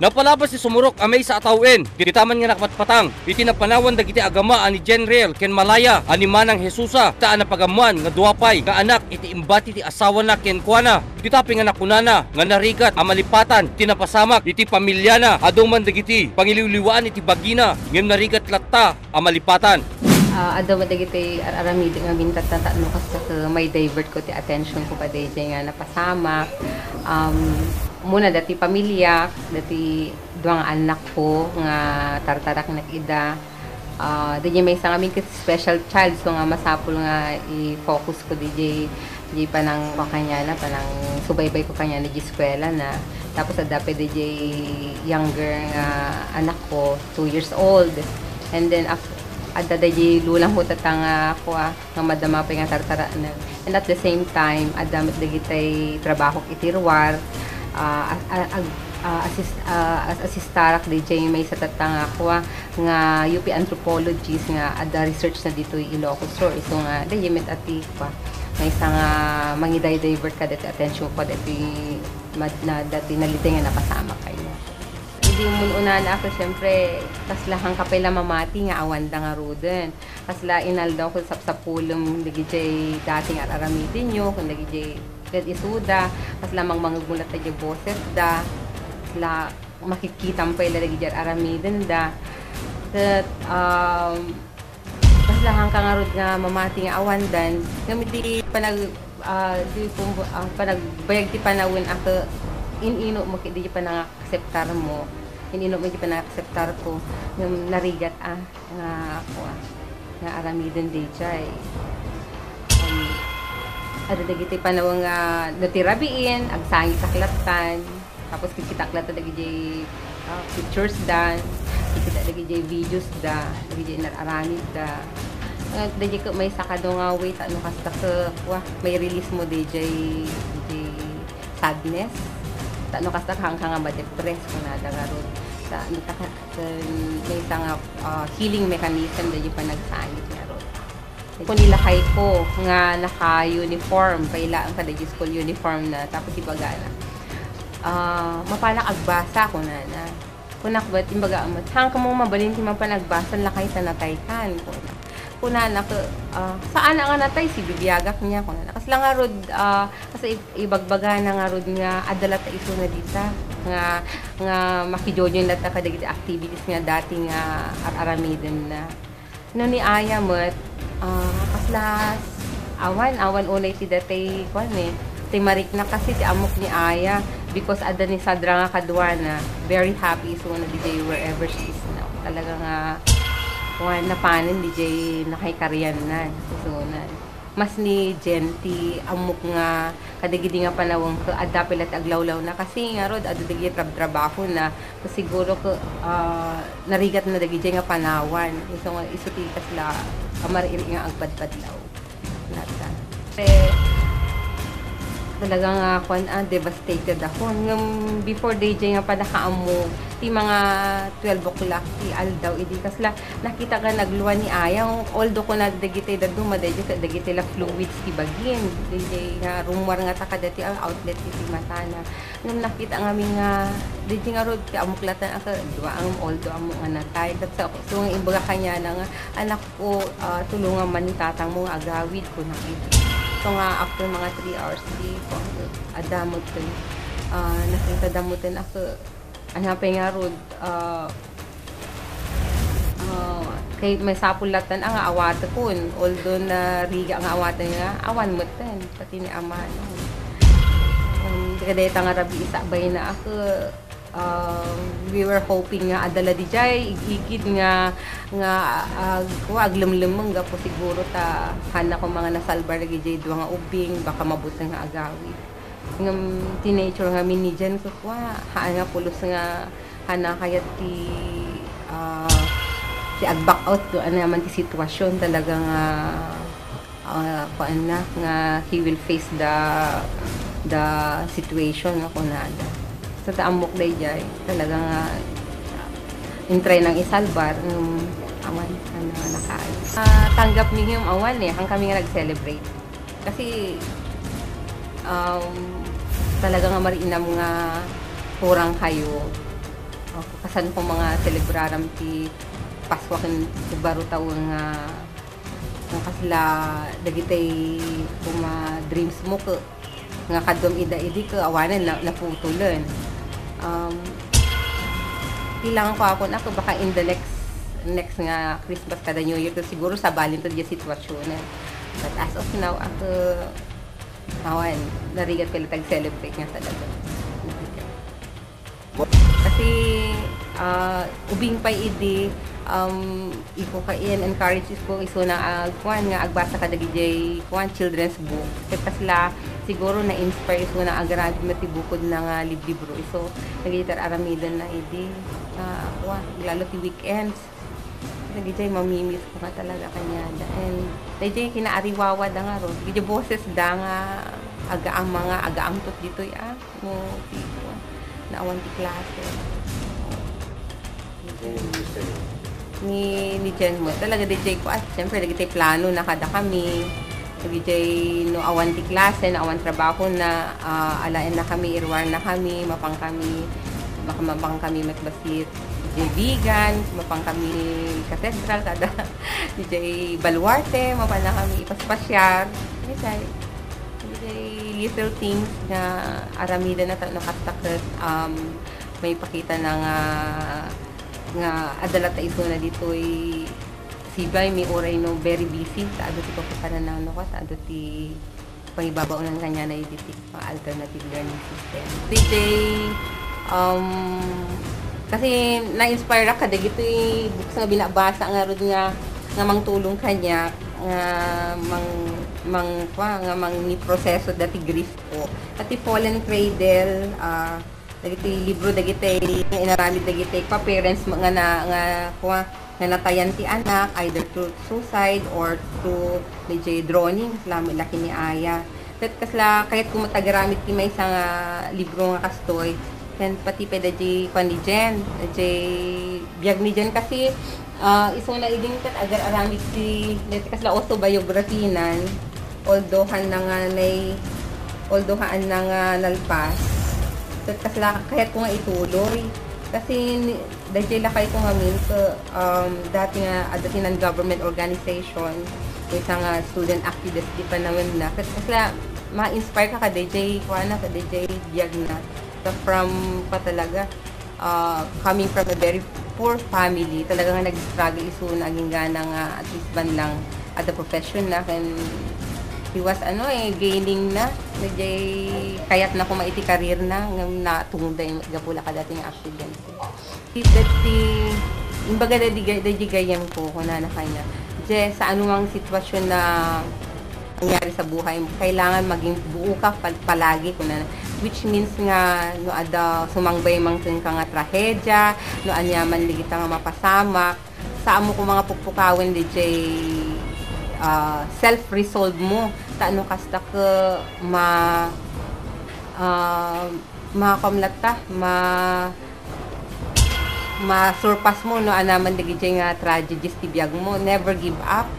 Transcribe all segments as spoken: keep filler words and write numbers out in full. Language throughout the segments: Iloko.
Napalabas ti sumurok a maysa a tawen, ditaman nga nakapatpatang iti napanawan dagiti agama a ni Jenrel ken Malaya a ni Manang Jesusa, ta a napagammoan nga dua pay nga anak iti imbati ti asawana kenkuana. Dita pinangakunana nga narigat a malipatan ti napasamak iti pamiliana. Adu man dagiti pangiliwliwaan iti bagina, ngem narigat latta a malipatan. Ah, adu met dagiti ar-aramidek nga mintatta tapno kasta ket mai-divert ko ti attention ko kadaydiay nga napasamak. Um, muna dati pamiliak, dati dua nga annak ko nga tartaraknak ida. Ah, daydiay maysa ngamin ket special child, so nga masapul nga i-focus ko daydiay, daydiay panang, kaniana, panangsubaybay ko kaniana diay eskuelana. Tapos adda pay daydiay younger nga anak ko, two years old. And then, af-, adda daydiay lolangko tatta nga, kua, nga madama pay nga tartaraknak. And at the same time, adda met dagiti trabahok iti ruar, ah, a-, a-, ag-, ah, assist-, ah, as-, assistarak daydiay maysa tatta nga, kua, nga U P anthropologist nga adda research na ditoy Ilocos Sur. Isu nga, daydiay met a ti, kua, maysa nga mangi-divert kadaytoy attention ko daytoy mad-, na, daytoy nalinteg nga napasamak kaniak. Idi mun-unana ako, siyempre, kasla haanka pay la mamati nga awanda ngaruden. Kasla inaldaw ket sapsapulem dagidiay dati nga ar-aramidenyo, ken dagidiay ket isuda, kasla mangmangegmo latta diay bosesda, kasla makikitam pay la dagidiay ar-aramidenda. Ket, um, kasla haanka ngarud nga mamati nga awandan, ngem iti panag-, ah, di pum-, ah, panagbayag ti panawen a ket in-inutmo ket diay panangakseptarmo, in-inutmo diay panangakseptarko, ngem narigat a nga, kua, nga aramiden daydiay. Um, adda dagiti panawen nga no ti rabiin, agsangitak lattan. Tapos kikkitak latta dagidiay, ah, pictures da, kikkitak dagidiay videos da, dagidiay nar-aramid da. Ah, daydiay ket maysa kano nga way tapno kasta ket, kua, mai-release mo daydiay, daydiay sadness. Tapno kasta haanka nga ma-depress, kunada ngarud. Tapno ta-, Ken maysa nga, ah, healing mechanism daydiay panagsangit ngarud. Kun ni lakayko nga naka-uniform, pailaeng kadaydiay school uniform na, tapos ibagana, ah, "Mapanak agbasa," kunana. Kunak met, imbaga met, "Haanka mabalin ti mapan agbasa, lakay ta nataykan," kuna. Kunana ket, ah, "Saanak nga natay, sibibiagak nia," kunana. Kasla ngarud, ah, Kasi ib-, ibagbagana ngarud nga adda latta isuna dita nga, nga makijojoin latta kadagiti activities nga dati nga ar-aramidenna. No ni Aya met, ah, kasla s-, awan, awan unay ti datay, kuan eh, ti marikna kasi ti ammok ni Aya because adda ni Sandra nga kaduana, very happy isuna diay wherever she is now. Talaga nga, kuan, napanen diay nakaikarianna isuna. Mas ni Jen ti ammok nga kadagidi nga panawen ket adda pay la ti aglawlawna kasi ngarud adda dagiti trabtrabahona. Siguro ket, ah, narigatna dagidiay nga panawen. Isu nga, isu ti kasla a mar-iri nga agpadpadlaw. Nata. Eh, talaga nga, kuan, ah, devastated ako. Ngem before diay nga panakaammo, ti mga twelve o'clock ti aldaw, idi kasla Nakita nga naglua ni Aya, although kuna dagiti dadduma, daydiay ket dagiti la fluids ti bagin. Daydiay nga rummuar ngata kadaytoy a outlet iti matana. Ngem nakita ngamin nga, daydiay ngarud, ti ammok latta a, dua ang, although ammok nga natay. Ket sa, so nga imbaga kaniana nga, "Anakko, ah, tulongam man ni tatangmo nga agawid," kunak idi. So nga, after mga three hours, di, kuan, adda metten, ah, nakita da metten a, Ania pay ngarud, ah, ah, kay masapul latta a nga awatekon, although narigat nga awaten nga, awan metten, pati ni ama, no? Um, kadayta nga rabii sa bayna a ket, um, we were hoping nga adda la diay ig-igid nga, nga, ah, kua, aglemlemmeng gapu siguro ta haanna koma nga nasalbar dagidiay dua nga ubbing, baka mabuting nga agawid. Ngem ti nature ngamin ni Jen ket kua, haan nga pulos nga haanna kayat ti, ah, ti ag-back out no ania man ti situasion, talaga nga, ah, kuanna nga he will face the, the situation nga kunada. So, ta ammok daydiay, talaga nga intray nang isalbar, ngem awan, ano, nakaay. Ah, tanggap mi ngem awan eh, han kami nga nag-celebrate. Kasi, um, talaga nga marinam nga kurang kayo. O, kasanko nga selebraram ti Pasko ken ti baro tawen nga, nga kasla dagitay koma dreams mo ket nga kaduam ida idi ket awanen na, naputolen. Um, kailangan ko ako na, baka in the next, next nga Christmas kada New Year ket siguro sabalin to diay sitwasionen. But as of now, ako, awan, narigat pay la ti ag-celebrate nga talaga. Kasi, ah, ubing pay idi, um, iko ka in-encourage ko isuna a kuan nga agbasa kadagijay kuan, children's book. Ket kasla, siguro na-inspire isuna a agraman ti bukodna nga liblibro. Isu dagiti ar-aramidenna idi, ah, kuan, lalo ti weekends. Dagijay mamimiss ko nga talaga kaniada. And dagijay kinaariwawada ngarud. Dagijay bosesda nga agaam nga, agaamtot ditoy, ah, no, ti, na awan ti klase. Ni, ni Jen mo. Talaga, dagijay ko, ah, siyempre, dagijay planona kadakami. Dagijay no awan ti klase, no awan trabahona, ah, alaennakami, iruarnakami, mapangkami, maka-, mapangkami met bassit diay Vigan, mapangkami Cathedral, kada diay Baluarte, mapannakami ipaspasiar. Dagijay, dagijay little things nga aramidenna tapno kasta ket, um, maipakitana nga, nga adda latta isuna ditoy Sibay, mi uray no very busy, ta adu ti papakananano ka, ta adu ti pangibabaonan kaniana idi ti mga alternative learning system. Dagijay, um, kasi na-inspire ak kadagitoy books nga binabasa ngarud nga, nga mangtulong kaniak, nga mang-, mang-, kua, nga mangiproseso dati grief ko. Pati Fallen Cradle, ah, dagiti libro dagiti nga inaramid dagiti pa-parents mo nga na, nga, kua, nga natayan ti anak, either through suicide or through dagiti drowning, kasla met la ken ni Aya. Ket kasla kayatko met agaramid ti maysa nga libro nga kastoy, ken pati pay dagiti kuan ni Jen, dagiti biag ni Jen kasi, ah, isuna idin ket agar-aramid ti, dagiti kasla autobiography nan, although haan na nga nay-, although haan na nga nalpas, ket kasla kayatko nga ituloy. Kasi ni-, dagiti lakayko ngamin, ket, um, dati nga, adda ti non-government organization, maysa nga student activist ti panawenna. Ket kasla, ma-inspire ka kadagiti, kuana, kadagiti biagna. From, pa talaga, ah, coming from a very poor family, talaga nga nag-struggle isuna agingga na nga at least man lang adda profession na, ken he was, ano, eh, gaining na, dagiti kayatna koma iti career na, ngem natungda, eh, gapu la kadagiti nga accident. Dagiti, imbaga, dagiti, dagiti gayyemko, kunana kaniak, "Jess, sa anumang sitwasyon na nangyari sa buhay mo, kailangan maging buo ka pal-, palagi," kunana. Which means nga, no adda sumangbay man kenka nga trahedya, no aniaman dagita nga mapasamak, saanmo koma nga pukpukawen dagiti, ah, self-resolve mo. Ta no kasta ket ma-, ah, makuam latta, ma-, ma-surpass mo no aniaman dagiti nga tragedies ti biag mo. Never give up.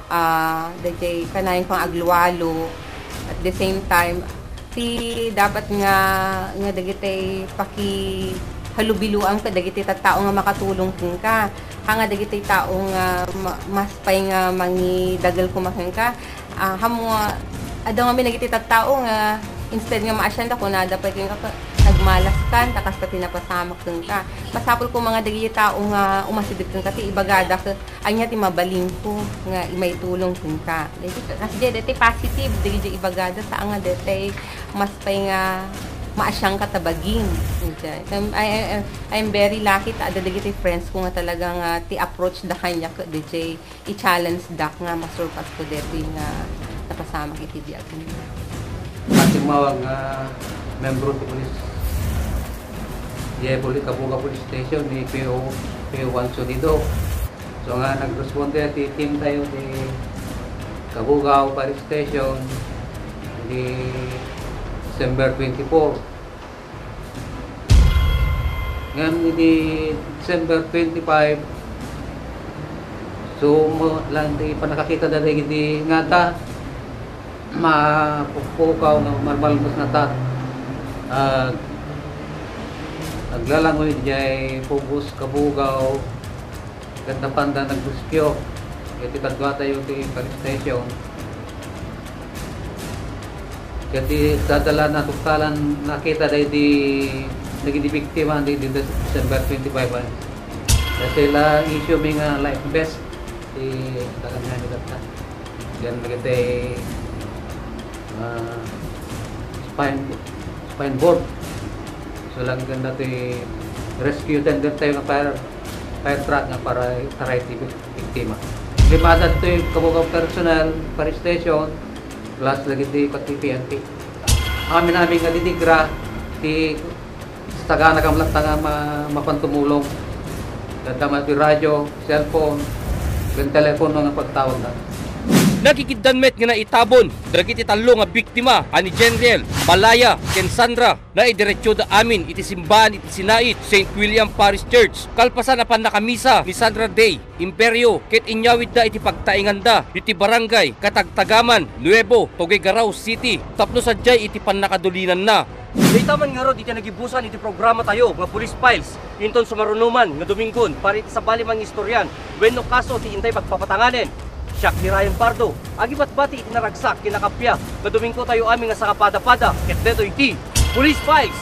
Ah, dagiti kanayon ko nga aglualo. At the same time, ti dapat nga, nga dagiti pakihalubiluan kadagiti tattao nga makatulong kenka. Haan nga dagiti tao nga ma-, mas pay nga mangidagel koma kenka. Ah, haan mo nga, adda ngamin dagiti tattao nga instead nga maasianda, kunada pay kenka, "Nagmalaskan, ta kasta ti napasamak kenka." Masapul koma nga dagiti tao nga umasideg kenka ti ibagada ket, "Ania ti mabalinko nga maitulong kenka?" Dagiti, kas diay, dagiti positive, dagiti ibagada, saan nga dagiti mas pay nga maasianka ta bagim. Diay. I'm, I, I, I'm very lucky ta adda dagiti friends ko nga talaga nga ti approach da kaniak, dagiti i-challenge dak nga masurpass ko daytoy nga napasamak iti biag. Masimmawag nga membro ti pulis. Diay poli-, Cabugao Police Station ni P O, P O one Sonido. So nga nagresponde ti team tayo ti Cabugao Police Station di December twenty-four. Ngem idi December twenty-five, so, mo, lang ti pannakakita dagiti ngata, mapupukaw nga marmalbos ngata, ah, Naglalangoy jay pugos kabugaw, ket napanda nagrescue. Iti kadua tayo ti fire station. Ket ti dadala na tuktalan nakita day di naging biktima di, di December twenty-five, ay. Kasi la issue mi nga life vest, ti tagan nga ni Dagdag. Yan lagi ti, ah, spine, spine board. So, lang ganda ti rescue tender tayo nga fire, fire truck nga para taray ti biktima. Limada to yung kabugaw personnel, fire station, plus lagi ti pati P N P. Amin-amin nga dinigra, ti sagana kam latta nga ma-, mapan tumulong. Dadama ti radyo, cellphone, ken telepono nga pagtawag na. Nagikiddan met nga naitabon dagiti tallo nga biktima a ni Jenriel, Malaya, ken Sandra. Naidiretsoda amin iti simbaan iti sinait Saint William Parish Church. Kalpasan a pannakamisa ni Sandra Day Imperio ket inyawidda iti pagtainganda iti barangay Katagtagaman, Nuevo, Tuguegarao City tapno sadiay iti pannakadulinanna. Dayta man ngarud iti nagibusan iti programa tayo nga Police Files. Inton sumaruno man nga Dominggon, para iti sabali nga istoryan wenno kaso ti intay pagpapatanganen. Siak ni Ryan Pardo, agibatbati iti naragsak ken nakappia nga Dominggo tayo amin nga sangapadapada, ket detoy ti Police Files.